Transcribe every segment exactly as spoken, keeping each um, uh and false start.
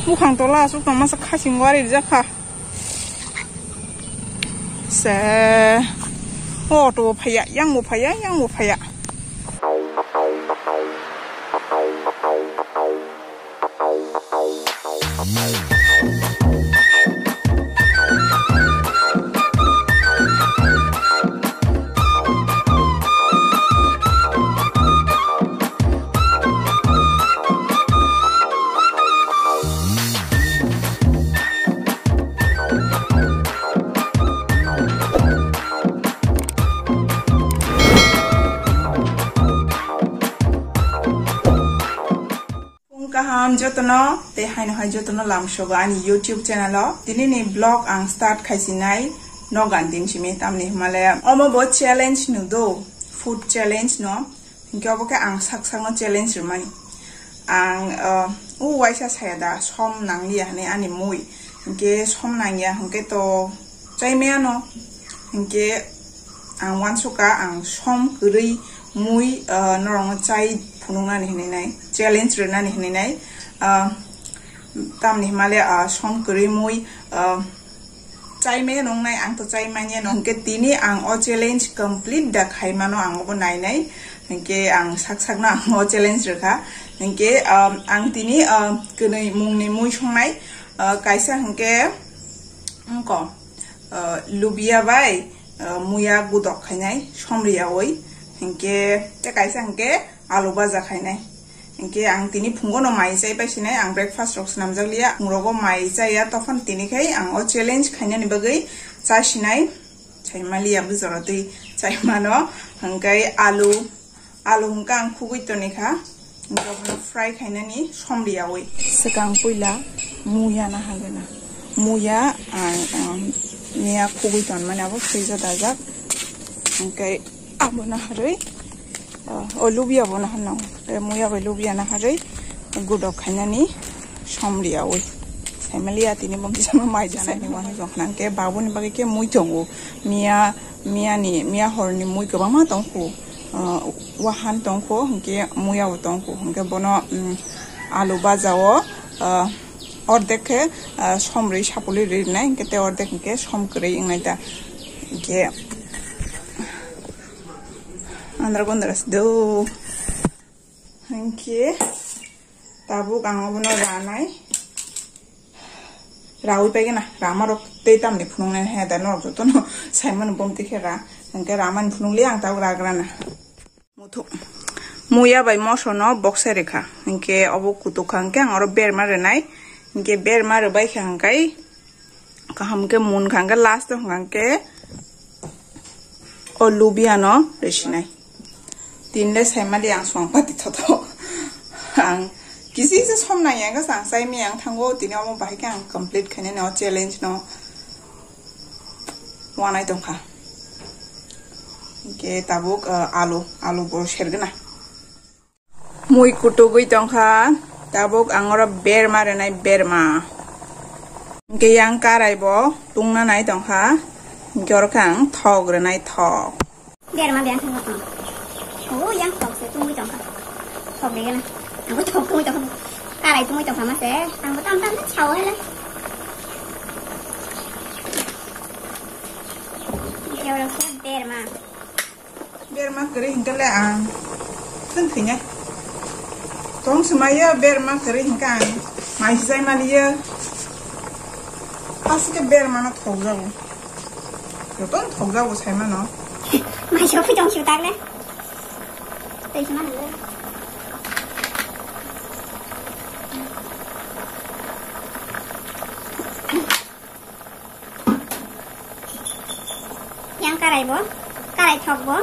Bukhang tola aswk tongmasa khaching wari rijak kha. Se, o auto bo phaiya, yang bo phaiya, yang bo phaiya. Phung kaham jotono, tei haino hai jotono lamsogo ani YouTube channel o. Tini ni vlog ang start khaisinai nogan din simi, tamni himale omo bo challenge no do, food challenge no. Hinkhe obo khe ang sak sakno challenge rwmani. Ang, uh, o waisa saya da som nangliya hwnwi ani mui. Hinkhe som nangya hinkhe to chai maya no. Hinkhe ang uansukha ang som kwrwi mui, uh, norokno chai phunuknani hwnwi nai, challenge rwnani hwnwi nai. Uh, tamni himale, uh, som kwrwi mui, uh, Chai maya nungnai, ang to chai manya no. Hinkhe tini ang o challenge complete da khaimano ang obo nainai. Hinkhe ang sak sakno ang o challenge rwkha. Hinkhe, um, ang tini, um, kwnwi mungni mui songnai, uh, kaisa hinkhe wngko, uh, lubia bai, uh, muya gudok khainai somriyawi. Hinkhe tei kaisa hinkhe alu baja khainai. Hinkhe ang tini phungo no mai chai pai sinai, ang breakfast rok swnamjak liya, phung rogo mai chaya, tophon tini khai ang o challenge khainani bagwi chai sinai, chai maliya bujoro twi chai mano, hinkhe alu, alu hinkhe ang khugui toni kha, hinkhe obono fry khainani somriyawi. Swkang puila muya nahagena, muya ang, ang miya khugui tonmani abo fridge o dajak, hinkhe abono harwi O, o lubia bo no hwnno. E, muya bai lubia no harwi gudok khainani somriyawi. Saimaliya tini bo kisa mai janai ni wahai jong khnang khe babuni bagwi khe mui tongo. Miya, miya ni, miya horni mui kwbangma tongkhu. O, wahan tongkhu, hinkhe muya bo tongkhu. Hinkhe bono, mm, alu baja o, o, ordek khe, o, somrwi sapulwi rwi rwnai, hinkhe tei ordek hinkhe som kwrwi wngnai ta. Hinkhe Andra gondra se do. Hinkhe tabuk ang obono ranai. Rawi paigena, rama rok tei tamni phunuknai he da norok jotono saimano bomti khe ra. Hinkhe ramani phunukli ang tabuk ragrana. Muthuk. Muya bai moso no boksa rikha. Hinkhe obo kutuk kha hinkhe ang oro berma rwnai. Hinkhe berma rwbai kha hinkhe Kaham khe mun kha hwnkhe last o hwnkha hwnkhe o lubia no rwsinai. Tini le saimali ang songpati thoto. Ang kisi kisa som nai ang khe ang chai mi ang thango tini omo bahai khe ang complete khainani o challenge no wanai tongkha. Hwnkhe tabuk, ah, alu, alu bo sergwna. Mui kutugwi tongkha, tabuk ang oro berma rwnai berma. Hwnkhe yang karai bo tungna nai tongkha, hwnkhe oro khe ang thok rwnai thok. Berma biyang thangma tong. O yang thok se tungwi tongkha. Thok de gana. Ang thok tungwi tongkha. Karai tungwi tongkha ma se. Ang bo tam tam sao hele. Oro se berma. Berma kwrwi hinkhe le ang thun thwinai. Tong swmaiyo berma kwrwi hinkhe ang mai sijai maliyo. Aswk khe berma no thokjago. Jotono thokjago saimano. Mai sophi tong sio takle. Tei sima nang. Yang karai bo, karai thok bo.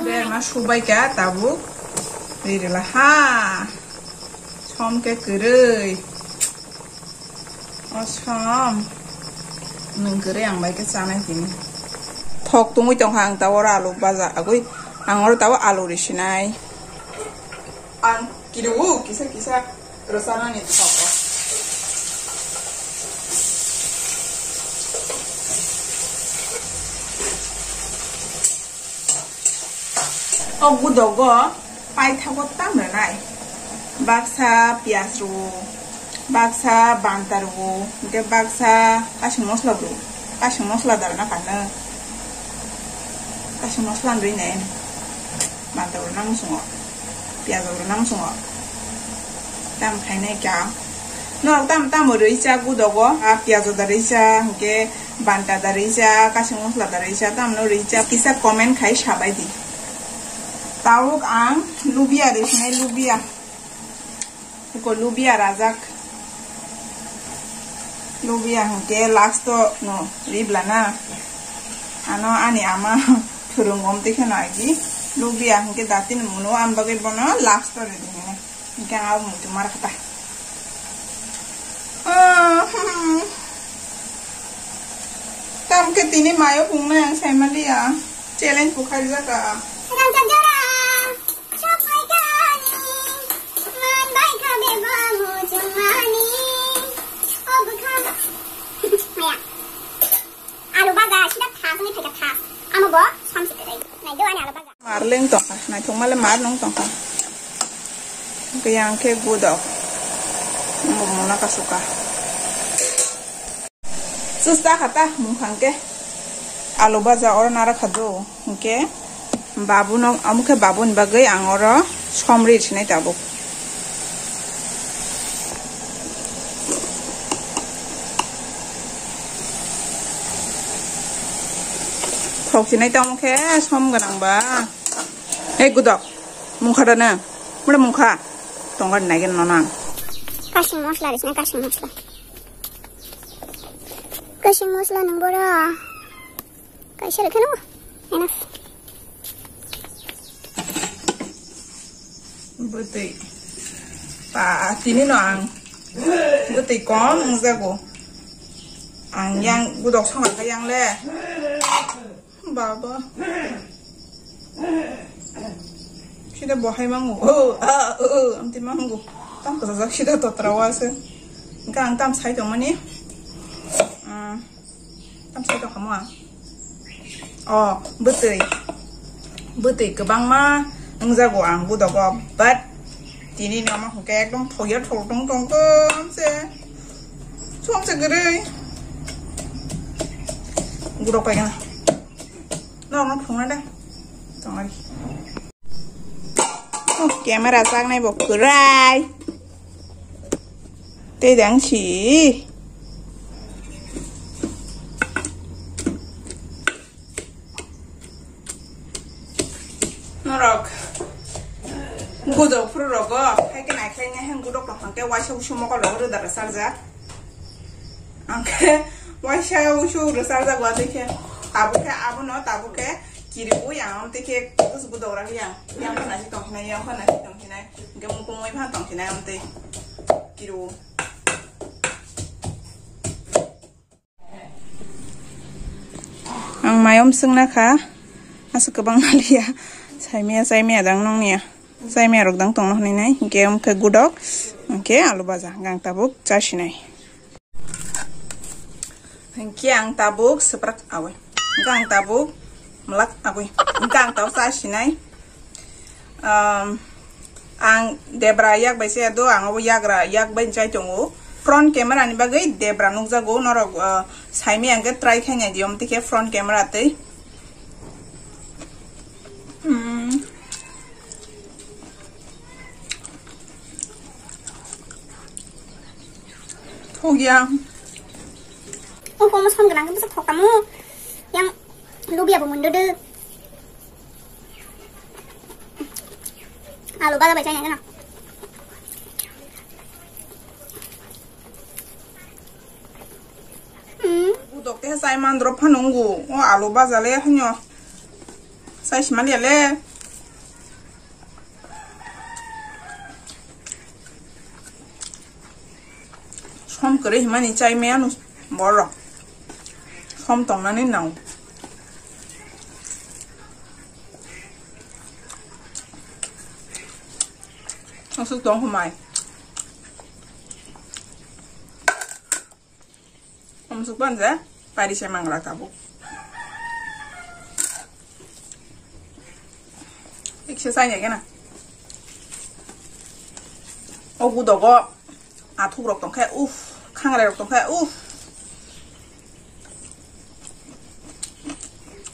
Berma subai kha tabuk. Ririla ha. Som khe kwrwi. O som. Nwng kwrwi ang bai khe chanai tini. Thok tungwi tongkha ang tabuk oro alu baja agwi. Ang oro tabuk alu risinai. Ang kiru kisa kisa rwchanani thogo. O gudogo paithago tam rwnai. Baksa piyaj rw, Baksa banta rwo, hwnkhe baksa kasing mosla rwo, kasing mosla dal na kano. Kasing mosla rwi nai. Banta rwo nang sungo. Piyaj rwo nang sungo. Tam khainai kya. No tam tam rwi cha gudogo, a piyaj da rwi cha, hwnkhe banta da rwi cha, kasing mosla da rwi cha, tam no rwi cha. Kisa comment khai sabai di. Tabuk ang lubia rwi sinai lubia. Eko lubia rajak. Lubia hwnkhe last o no ribla na. Ano ani ama phwrwngom tei kheno agi. Lubia hwnkhe datin muno am bagwi bono last o ridi hwnwi. Hwnkhe ang abo muitu mar kha ta. Ah, hmm. Tam khe tini mayo phungnai ang saimaliya. Challenge bo khaijak a. Rangchak jora. Alu baja, sida thas, ni thai thas. Amo bo, samsi tedai. Nai do ani alu baja. Mar leng tongkha, naithok male mar nong tongkha. Khe yang khe gudok. Mo mona kasuka. Chusta khata mungkhang ke alu baja oro nara khado hwnkhe babu no, amo khe babu ni bagwi ang oro somri sinai tabuk. Thok sinai tamo khe som gwnang ba. Ei gudok mungkha da na. Mura mungkha. Tonga nai gen no nang. Kasing mosla ri sinai kasing mosla. Kasing mosla nang bora. Kaisa rwkhe no. Enough. Bwtwi. Pa, tini no ang. Bwtwi kom wngjago. Ang yang gudok songkha yang le. Baba. Sida bo hai mango. Oh, ah, oh, oh, amti mango. Tam kwchajak sida totra o ase. Hwnkhe ang tam sai tongmani. Ah, tam sai tongkha mo ang. Oh, bwtwi. Bwtwi kwbangma wngjago ang budogo, but tini nomo hwnkhe ekdom thokya thok tong tong tong se. Somse kwrwi. Gurok paigana. Norokno phunukna da. Tongnai. Oh, camera chaknai bo kwrai. Tei dang si. Norok. Gudok phuru rogo. Hai khe nai khlai nai hang gudok tong hang khe waisa usu mokol rogo rwda rwsarjak. Angkhe waisa usu rwsarjak watwi khe tabuk khe abono tabuk khe kiriui ang amtwi khe bus budok rak yang yang khana si tongkhinai yang khana si tongkhinai hwnkhe mukungwi phan tongkhinai amtwi kiriui. Ang mayom swngna kha aswk kwbang naliya saimaya saimaya dang nongniya. Chaimaya rok dang tongno hwnwi nai, hwnkhe, hwnkhe gudok, hwnkhe alu baja, hwnkhe ang tabuk chasinai. Hwnkhe ang tabuk swprak awi, hwnkhe ang tabuk mwlak awi, hwnkhe ang tabuk chasinai. Um, ang debra yak bai se do, ang abo yagra yak bai chai tongo. Front camera ni bagwi debra nukjago, norok, uh, saimaya hwnkhe try khainai di, omtwi khe front camera twi. Hmm. Thok ya. Oh, komo som gwnang khe bwswk thok tamo. Yang lubia bo mondo de. Alu baja bai chai nai gana. Hmm. Budok te chai mandro phano nungo. O alu baja le hanyo. Chai simaliya le. Som kwrwi himani chai maya no borok. Som tongnani nang. Aswk tong humai. Amsuk ban je, pari se mangla tabuk. Exercise ya kena. O gudogo, Athuk rok tongkhe, uff, khangrai rok tongkhe, uff.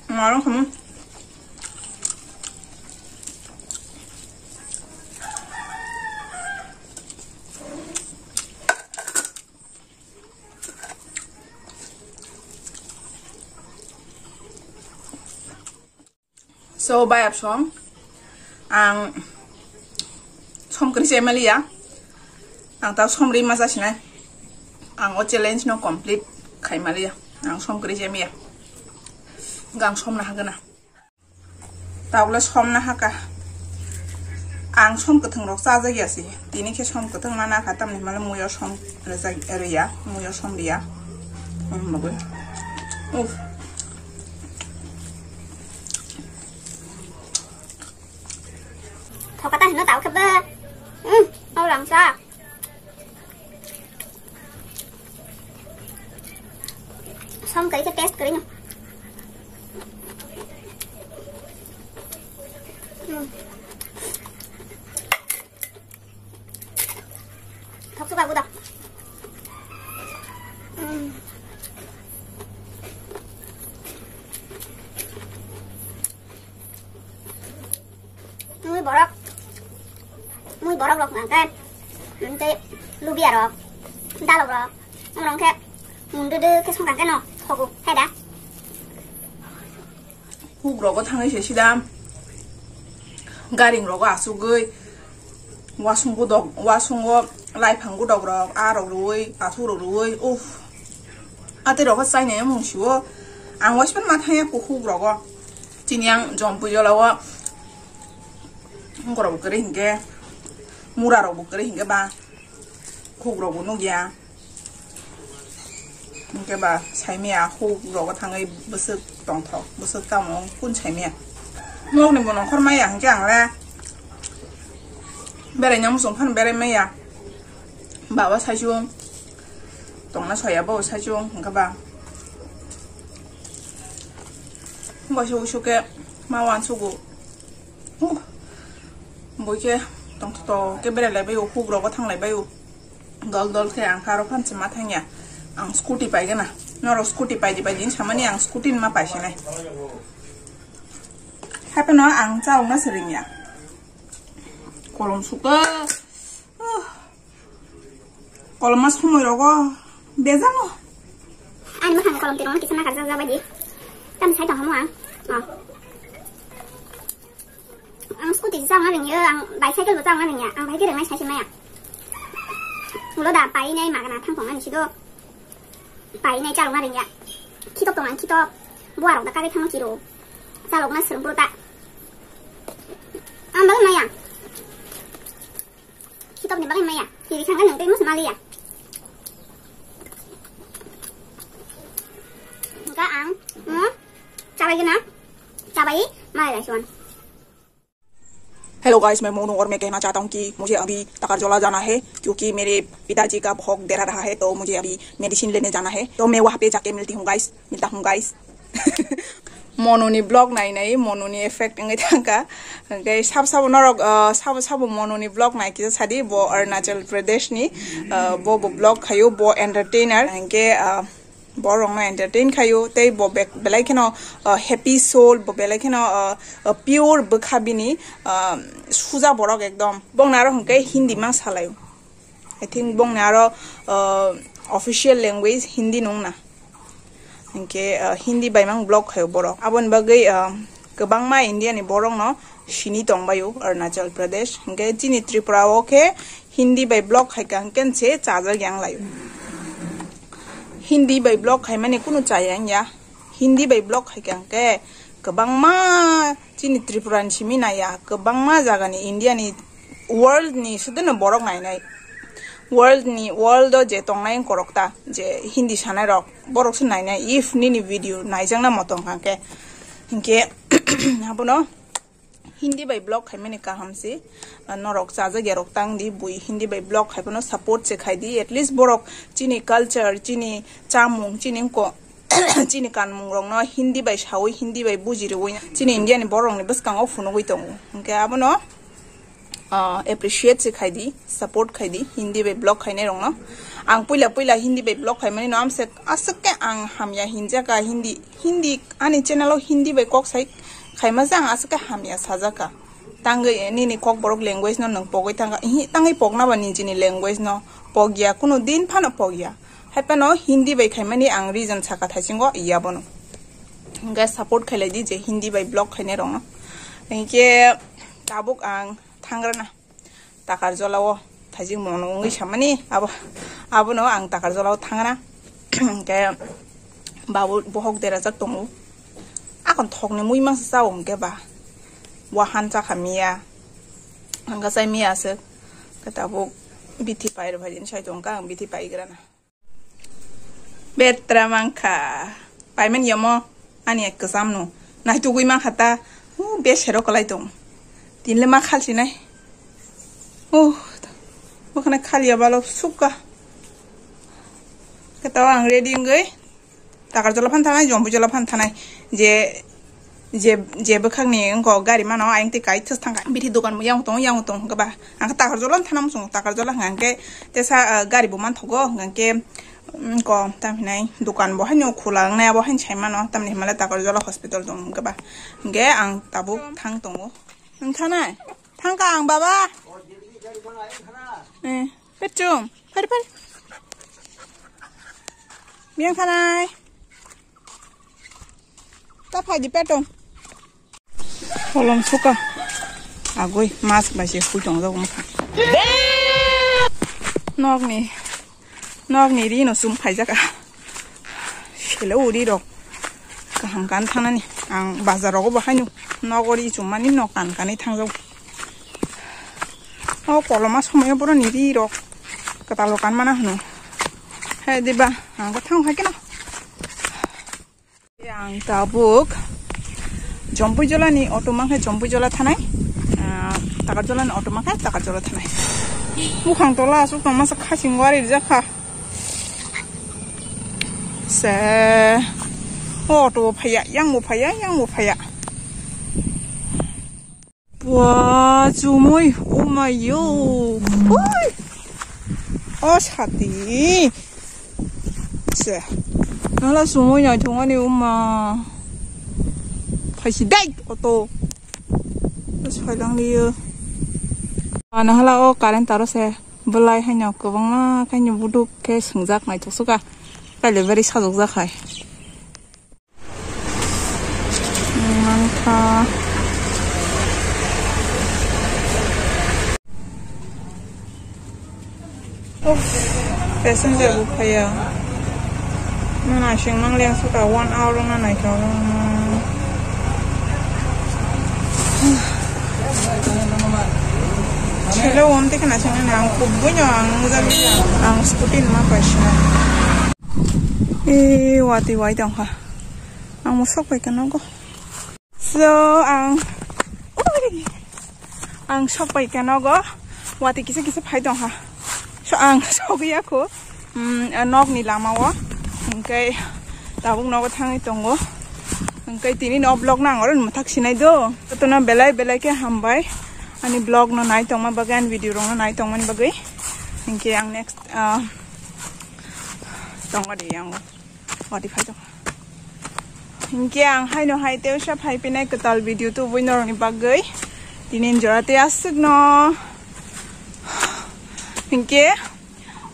Marong khamu. So, bai apsong, ang som kwrwi chai maliya, ang tao som rwi ma chasinai, ang o challenge no complete khai maliya, ang som kwrwi chai maya, gang som na hagana, tao le som na haka, ang som kwthwng rok chajak ya si, tini khe som kwthwng ma nakha, tamni hwnba le muiyo som rwjak, rwya, muiyo som rwya, um, bagwi, uff. Thokata hino tao khe ba. Hmm, au langsa. Som kari khe test kari no. Hmm. Thok chuka guda. Hmm. Mui borok, mui borok rok nang kan, tei lubia rok, dalok rok, omorok khe mundu de khe songkang khe no thogo, hai da. Huk rogo thangwi se sida garing rogo asugwi wasung godok, wasungo laiphang godok rok, a rok rwui, athuk rok rwui, uff. Atwi rogo chainai mung siwo, ang waispan ma thangya ku huk rogo. Chini ang jompu jolao, huk rok bo kwrwi hinkhe, mura rok bo kwrwi hinkhe ba, huk rok bo nukya. Hwnkhe ba saimaya huk rogo thangwi bwswk tongthok, bwswk tamo kun saimaya. Nokni bo nongkhor maya hwnkhe ang le beraina muchung phano berai maya. Baba saichung tongna soya bo saichung hwnkhe ba. Boisa usu khe ma uansugo. Huh. Boi khe tongthotok khe berai lai bai o, huk rogo thang lai bai o. Dol dol khe ang khe aro phan se ma thangya. Ang scooty pai gana. Norok scooty pai di pai di hinwi samani ang scooty ni ma pai sinai. Haiphano ang cha ongna se ringya. Kolom sukha. Huh. Kolom ma somoi rogo bejango. Ani makhang kolom tirok kisa nakar jak jak bai di. Tam sai tong hamu ang. Oh. Ang scooty chang na ringya, ang bicycle bo chang na ringya, ang bike ringnai sai maya. Ulo da pai nai magana thang tong ani sido. Pai nai chalok na ringya. Khitop tong ang khitop. Buarok da kagwi thangno chiro. Chalok na swrwng bwrw ta. Ang bagwi maya. Khitop ni bagwi maya. Kiri khangna nang tei mus maliya. Engka ang, hmm? Chabai gana? Chabai, malai lai suan. Hello guys, मैं मोनू और मैं कहना चाहता हूँ कि मुझे अभी तकरजोला जाना है, क्योंकि मेरे पिताजी का भोग दे रहा है, तो मुझे अभी मेडिसिन लेने जाना है। तो मैं वहाँ पे जाके मिलती हूँ guys, मिलता हूँ guys। Monuni vlog nai nai, monuni effect wngwi thangkha. Hwnkhe sabo sabo norok, ah, sabo sabo monuni vlog nai kisa sadi, bo Arunachal Pradesh ni, ah, bo bo vlog khaio, bo entertainer. Hwnkhe, ah, borokno entertain khaio, tei bo bek-, belai kheno, ah, happy soul, bo belai kheno, ah, ah, pure bwkha bini, ah, suja borok ekdom. Bongni aro hwnkhe Hindi ma salaio. I think bongni aro, ah, official language Hindi nung na. Hwnkhe, ah, Hindi bai mang vlog khaio borok. Aboni bagwi, ah, kwbangma India ni borokno sini tongbaio Arunachal Pradesh. Hwnkhe chini Tripura o khe Hindi bai vlog khaikha hwnkhe se chajak yang laio. Hindi bai vlog khaimani kunu chaya wngya. Hindi bai vlog khaikha hwnkhe kwbangma chini Tripura ni simi naiya, kwbangma jaga ni India ni, world ni sudono borok nainai. World ni, world o je tongnai wngkorok ta, je Hindi sanai rok, borok se nainai. If nini video naijakna motong hwnkhe, hwnkhe abono Hindi bai vlog khaimani kaham se, ah, norok chajak yarok tang di, bui Hindi bai vlog khai phano support se khai di, at least borok chini culture, chini chamung, chini ko-, chini kanmung rokno Hindi bai sawi, Hindi bai buji rwi, chini India ni borok ni bwskango phunugwi tongo. Hwnkhe abono Ah, appreciate se khai di, support khai di, Hindi bai vlog khainai rokno. Ang puila puila Hindi bai vlog khaimani no amse aswk khe ang hamya hinjaka Hindi, Hindi ani channel o Hindi bai kok sai khaima je ang aswk khe hamya sajaka. Tangwi nini kokborok language no nwng pogwi thangkha, ihi tangwi pokna ba nijini language no pokya, kunu din phano pokya. Hai phano Hindi bai khaimani ang reason saka thaisingo yabono. Hwnkhe support khailai di je Hindi bai vlog khainai rokno. Hinkhe tabuk ang thangrana Takarjala o thaijing mono wngwi samani abo, abono ang Takarjala o thangrana. Hinkhe babu bohok derajak tongo. Akon thokni mui mangsa chao hinkhe ba. Wahan chakha miya. Hwnkhe chai miya aswk. Khe tabuk bithi pai rw phaidi sai tongkha ang bithi paigrana. Betra mankha. Paiman yamo ani ek kwcham no. Naitugwi mankha ta. U, besero kwlai tong. Tinle ma khalsinai. U, bwkhwnai khaliya balo sukha. Khe tao ang ready wngwi Takarjala phan thanai, Jompuijala phan thanai. Je je, je bwkhakni wngkha gari mano, ayang twi kai thwk thangkha. Bithi dokan bo yang tong, yang tong hwnkhe ba. Ang khe Takarjala thana muchungo, Takarjala hwnkha hwnkhe tesa, ah, gari bo manthogo, hwnkha hwnkhe, mm, ko, tam hinai dokan bo haino khula wngnai, abo haino sai mano, tamni hwnmale Takarjala hospital tong hwnkhe ba. Hwnkhe ang tabuk thang tongo. Nwng thanai? Thangkha ang, baba. Eh, petum, phari, phari. Biyang thanai. Ta phai di peto. Kolom suka. Agoi, mask bai se hui tong jago mokha. Nokni, nokni ri no sum phai jaga. Selo uri rok. Kaham kan thanani. Ang bazar rogo bahai no. Nogo ri chum mani nok kan kanai thang jago. O koloma somoyo boroni ri rok. Katal kan mana hano. Hai diba. Ang ko thang hai keno. Ang tabuk Jompuijala ni auto mankhe Jompuijala thanai, ah, Takarjala ni auto mankhe Takarjala thanai. Bukhang tola asuk tong masa khasing wari rijak kha. Se, o auto bo phaiya, yang bo phaiya, yang bo phaiya. Bua, chumui, umayo. Ui. O sati. Se. Nala chumui nai thung ani uma. Phaisi dai auto. Sailang liyo. Ana hala o current taro se. Belai haino kwbangma khaino buduk khe swngjak naithok suka. Kaile bari sajok jak hai. Mantha. Uff, passenger bo phaiya. Naising mangliya suka one hour wngna naikha. Hello, om tike naising nani ang kubui no ang nujak ang scooty ma paisa. E, wati wai tongkha. Ang mo sok pai khe nogo. So, ang, ui, ang sok pai khe nogo. Wati kisa kisa phai tongkha. So, ang sogwi ya kho. Mm, nokni lama o. Hingkai tabuk nogo thangwi tongo. Hingkai tini no vlog no ang oro mwthak sinai do. Jotono belai belai khe hambai. Ani vlog no nai tongma bagwi, ani video rok no nai tongmani bagwi. Hingke ang next, ah, tongo de yang. Wati phai tong. Hinkhe ang haino hai tei usa phai pinai kwtal video tubui norokni bagwi. Tini jora tei aswk no. Hinkhe,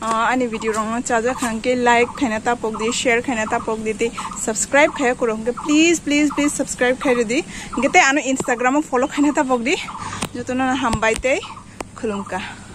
ah, ani video rokno chajak kha hinkhe like khaina tapok di, share khaina tapok di, tei subscribe khaya kuro hinkhe please, please, please subscribe khai rwdi. Hinkhe tei ano Instagram o follow khaina tapok di. Jotono hambai tei khulumkha.